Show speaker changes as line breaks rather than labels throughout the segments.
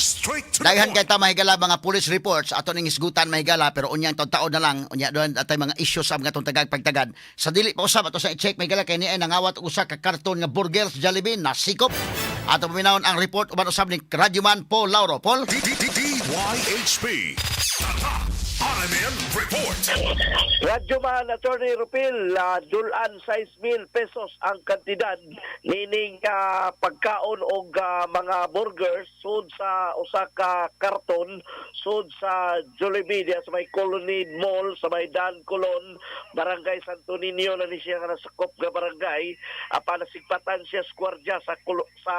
Straight to the
Daghan
point.
Kay ta, mahigala, mga police reports ato ning hisgutan, mahigala, pero unyang taon na lang unya doon atay mga issues sa mga atong tagag pagtagad. Sa dili pa usab ato sa i-check, mahigala, kay niay nangawat og usa ka karton nga burger sa Jollibee, nasikop. Ato paminawon ang report uban usab ni Radyoman Paul Lauro. Paul.
D D D DYHP. Tatak RMN Report.
Radyoman Attorney Rupil, dulan 6,000 pesos ang kantidad nining pagkaon og mga burgers sud sa usa ka karton sud sa Jollibee diya sa may Colonnade Mall sa may Dan Colon, Barangay Santo Niño na ni siya nga nasakop nga barangay. Apan nasigpatan siya sa gwardiya sa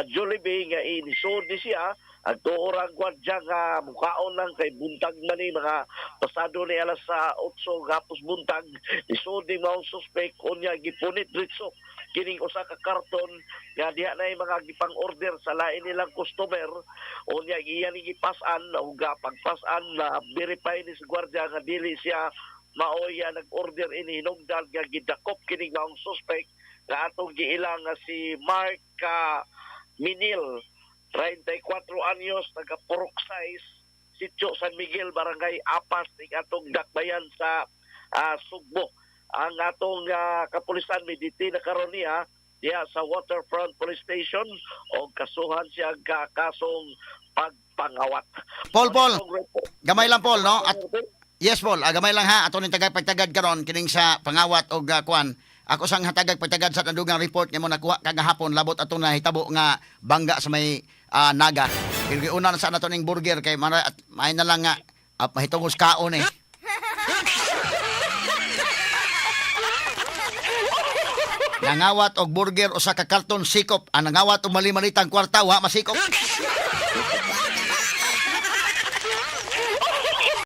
Jollibee nga inisud ni siya. Ang tuo ang gwardya nga mukaon lang kay buntag man ni, mga pasado ni alas sa 8 gapos buntag. Isud ni maong suspect, unya gipunit diretso kining usa ka karton nga diha na mga gipang-order sa lain nilang customer. Unya iya ni gipasan ug pagpasan na verify ni sa gwardya nga dili siya maoy nag-order ini. Hinungdan nga gidakop kining maong suspect nga atong giilang nga si Mark Minil, 34 anyos, taga Purok 6, Sitio San Miguel, Barangay Apas, ning atong dakbayan sa Sugbo. Ang atong kapulisan may na karon niya diha sa Waterfront Police Station o kasuhan siya ka kasong pagpangawat.
Paul, Paul. Gamay lang, Paul, no? At yes, Paul, gamay lang ha, ato ning tagag pagtagad karon kining sa pangawat og kuan. Ako sang hatagag pagtagad sa tandugang report nga mo nakuha kagahapon labot atong nahitabo nga bangga sa may Naga. Pero una na sa nato ning burger kay mara at may na lang nga mahitungos kaon eh. Nangawat og burger usa ka karton, sikop. Ang nangawat og mali-malitang kwarta wa masikop.